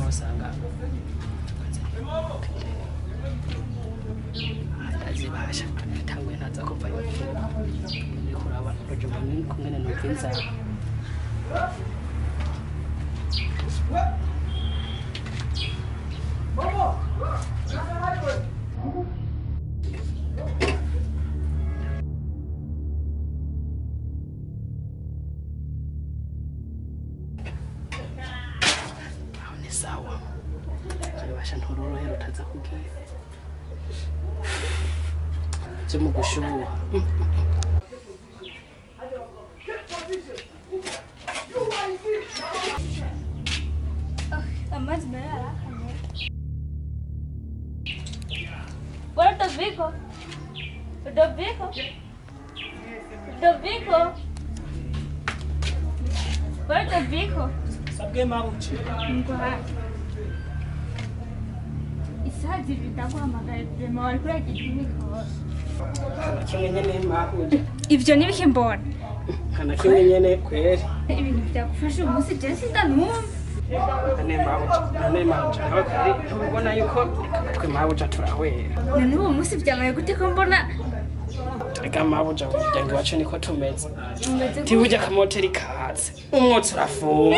Usanga ndazibasha tanguye ntaza kuva ndiko urabona urujumba kungene numva inzara. Aho ni sawa, basha nturorohera utaza kugira byo mu gushuha. Amazi nayo arakamye. Bora Doviko. Doviko. Doviko. Bora Doviko. Sabwe mabuce. Nguhaye. Isaha zibiri ndaguhamagaye vraiment wariko uragira imikoro. Nta kimwe nyene mabuce. Ivyo nibiki mbona? Nta kimwe nyene kweri. Ibintu vyagufasha uyu munsi je sindanumva. None mabuja, none mabuja, nawe kweri ntubona yuko twe mabuja turahwera. None uwo munsi vyabaye gute ko mbona Reka mabuja umuryango wacu niko tumeze. umeze Tiburya akamoteri katse, umwotsi urafuma.